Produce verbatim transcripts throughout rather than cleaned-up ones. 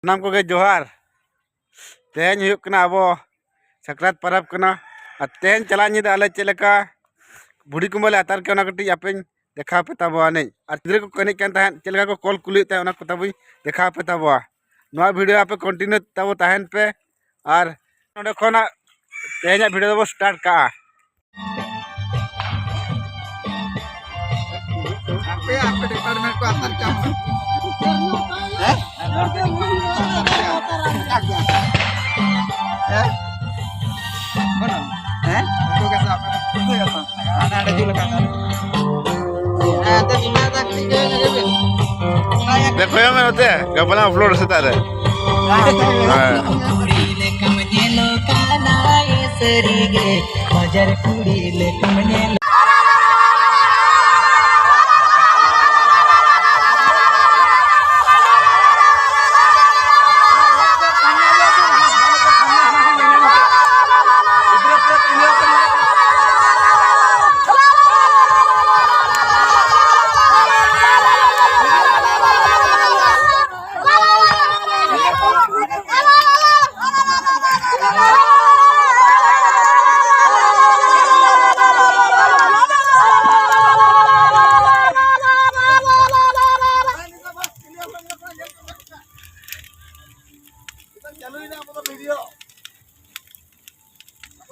ᱥᱟᱱᱟᱢ ᱠᱚᱜᱮ ᱡᱚᱦᱟᱨ᱾ ᱛᱮᱦᱮᱧ ᱦᱩᱭᱩᱜ ᱠᱟᱱᱟ ᱟᱵᱚ ᱥᱟᱠᱨᱟᱛ ᱯᱚᱨᱚᱵᱽ ᱠᱟᱱᱟ᱾ ᱟᱨ ᱛᱮᱦᱮᱧ ᱪᱟᱞᱟᱜ ᱧᱤᱫᱟᱹ ᱟᱞᱮ ᱪᱮᱫ ᱞᱮᱠᱟ ᱵᱷᱩᱲᱤ ᱠᱩᱢᱵᱟᱹ ᱞᱮ ᱟᱛᱟᱨ ᱠᱮᱜᱼᱟ, ᱚᱱᱟ ᱠᱟᱹᱴᱤᱡ ᱟᱯᱮᱧ ᱫᱮᱠᱷᱟᱣ ᱯᱮ ᱛᱟᱵᱚᱣᱟ ᱮᱱᱮᱡ᱾ ᱟᱨ ᱜᱤᱫᱽᱨᱟᱹ ᱠᱚᱠᱚ ᱮᱱᱮᱡ ᱠᱟᱱ ᱛᱟᱦᱮᱸᱫ, ᱪᱮᱫ ᱞᱮᱠᱟ ᱠᱚ ᱠᱚᱞ ᱠᱩᱞᱤᱭᱮᱫ ᱛᱟᱦᱮᱸᱫ, ᱚᱱᱟ ᱠᱚ ᱛᱟᱵᱚᱧ ᱫᱮᱠᱷᱟᱣ ᱯᱮ ᱛᱟᱵᱚᱣᱟ᱾ ᱱᱚᱣᱟ ᱵᱷᱤᱰᱤᱭᱳ ᱟᱯᱮ ᱠᱚᱱᱴᱤᱱᱤᱭᱩ ᱛᱟᱵᱚ ᱛᱟᱦᱮᱱ ᱯᱮ᱾ ᱟᱨ ᱱᱚᱰᱮ ᱠᱷᱚᱱᱟᱜ ᱛᱮᱦᱮᱧᱟᱜ ᱵᱷᱤᱰᱤᱭᱳ ᱫᱚᱵᱚ ᱥᱴᱟᱨᱴ ᱠᱟᱜᱼᱟ᱾ ᱟᱯᱮ, ᱟᱯᱮ ᱰᱤᱯᱟᱨᱴᱢᱮᱱᱴ ᱠᱚ ᱟᱛᱟᱨ ᱪᱟᱵᱟ᱾ ᱦᱮᱸ? ᱦᱮᱸ? ᱵᱟᱹᱱᱩᱜ? ᱦᱮᱸ? ᱩᱱᱠᱩ ᱜᱮ ᱥᱟᱵ ᱠᱟᱛᱮ, ᱩᱱᱠᱩ ᱜᱮ ᱥᱟᱵ᱾ ᱦᱟᱸᱰᱮ, ᱦᱟᱸᱰᱮ ᱡᱩᱞ ᱟᱠᱟᱱ᱾ ᱦᱮᱸ, ᱟᱫᱚ ᱪᱮᱫᱟᱜ ᱫᱟᱜ ᱠᱟᱹᱴᱤᱡ ᱠᱚ ᱧᱮᱞ ᱵᱤᱱ? ᱫᱮᱠᱷᱚ ᱦᱩᱭᱩᱜ ᱢᱮ ᱱᱚᱛᱮ, ᱜᱟᱯᱟ ᱞᱟᱝ ᱟᱯᱞᱳᱰ ᱥᱮᱛᱟᱜ ᱨᱮ᱾ ᱦᱮᱸ᱾ ᱠᱩᱲᱤ ᱞᱮᱠᱟᱢ ᱧᱮᱞᱚᱜ ᱠᱟᱱᱟ ᱮ ᱥᱟᱹᱨᱤ ᱜᱮ, ᱵᱟᱡᱟᱨ ᱠᱩᱲᱤ ᱞᱮᱠᱟᱢ ᱧᱮᱞᱚᱜ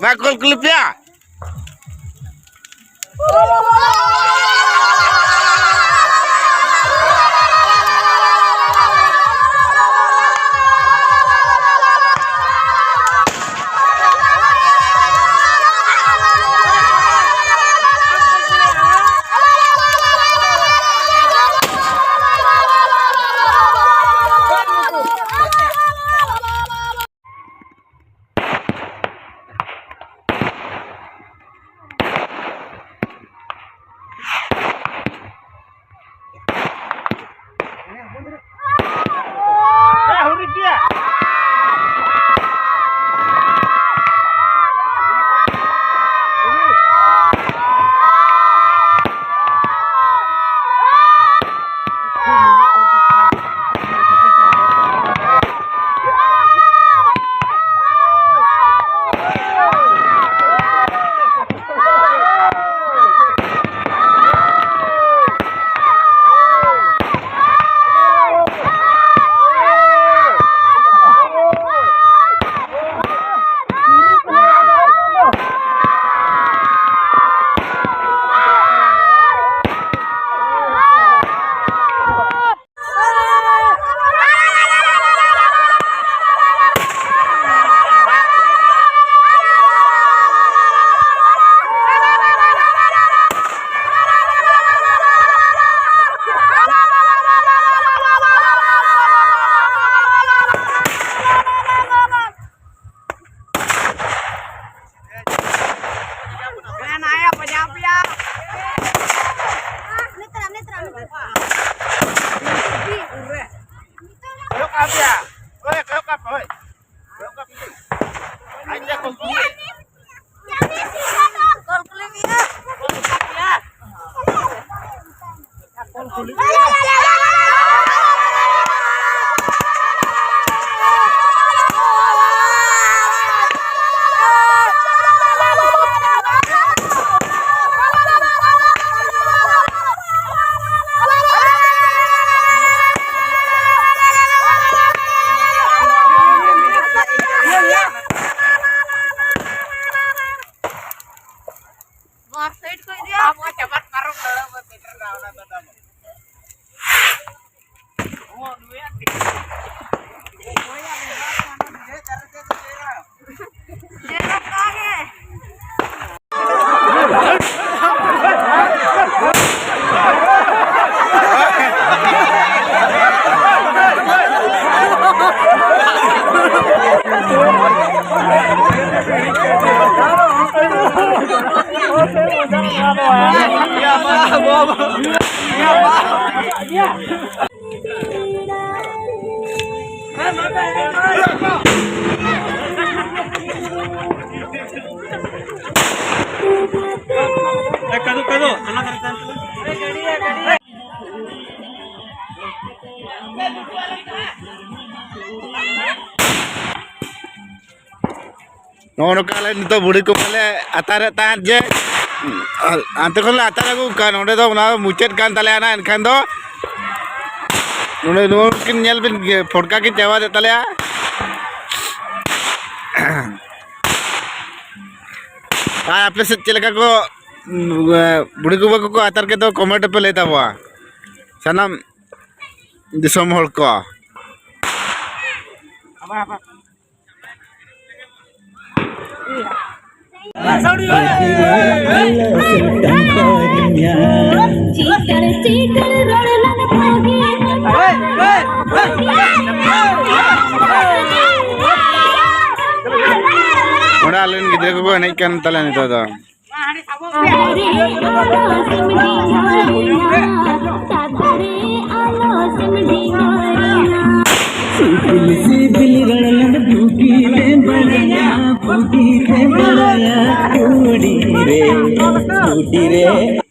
ᱢᱟ ᱠᱚᱞ ᱠᱩᱞᱤ ᱯᱮᱭᱟ᱾ ᱱᱚᱜᱼᱚ ᱱᱚᱝᱠᱟ ᱟᱞᱮ ᱱᱤᱛᱚᱜ ᱵᱩᱲᱦᱤ ᱠᱚ ᱵᱚᱞᱮ ᱟᱛᱟᱨᱮᱫ ᱛᱟᱦᱮᱸᱫ ᱡᱮ, ᱦᱟᱱᱛᱮ ᱠᱷᱚᱱ ᱞᱮ ᱟᱛᱟᱨ ᱟᱹᱜᱩ ᱠᱟᱱ, ᱚᱸᱰᱮ ᱫᱚ ᱚᱱᱟ ᱢᱩᱪᱟᱹᱫ ᱠᱟᱱ ᱛᱟᱞᱮᱭᱟ ᱱᱟ᱾ ᱮᱱᱠᱷᱟᱱ ᱫᱚ ᱱᱚᱰᱮ ᱱᱚᱣᱟ ᱠᱤᱱ ᱧᱮᱞ ᱵᱤᱱ, ᱯᱷᱚᱴᱠᱟ ᱠᱤᱱ ᱪᱟᱵᱟ ᱞᱮᱫ ᱛᱟᱞᱮᱭᱟ᱾ ᱟᱨ ᱟᱯᱮ ᱥᱮᱫ ᱪᱮᱫ ᱞᱮᱠᱟ ᱠᱚ, ᱩᱸ, ᱵᱩᱲᱦᱤ ᱜᱚᱜᱚ ᱠᱚᱠᱚ ᱟᱛᱟᱨ ᱠᱮᱫ ᱫᱚ, ᱠᱚᱢᱮᱱᱴ ᱨᱮᱯᱮ ᱞᱟᱹᱭ ᱛᱟᱵᱚᱣᱟ ᱥᱟᱱᱟᱢ ᱫᱤᱥᱚᱢ ᱦᱚᱲ ᱠᱚ᱾ ᱚᱸᱰᱮ ᱟᱞᱮ ᱨᱮᱱ ᱜᱤᱫᱽᱨᱟᱹ ᱠᱚᱠᱚ ᱮᱱᱮᱡ ᱠᱟᱱ ᱛᱟᱞᱮᱭᱟ ᱱᱤᱛᱚᱜ ᱫᱚ᱾ ᱥᱤᱵᱤᱞ ᱥᱤᱵᱤᱞ ᱨᱚᱲ ᱞᱟᱹᱰᱩ ᱜᱤᱫᱽᱨᱟᱹ ᱠᱚᱠᱚ ᱮᱱᱮᱡ ᱠᱟᱱ ᱛᱟᱞᱮᱭᱟ ᱱᱤᱛᱚᱜ ᱫᱚ᱾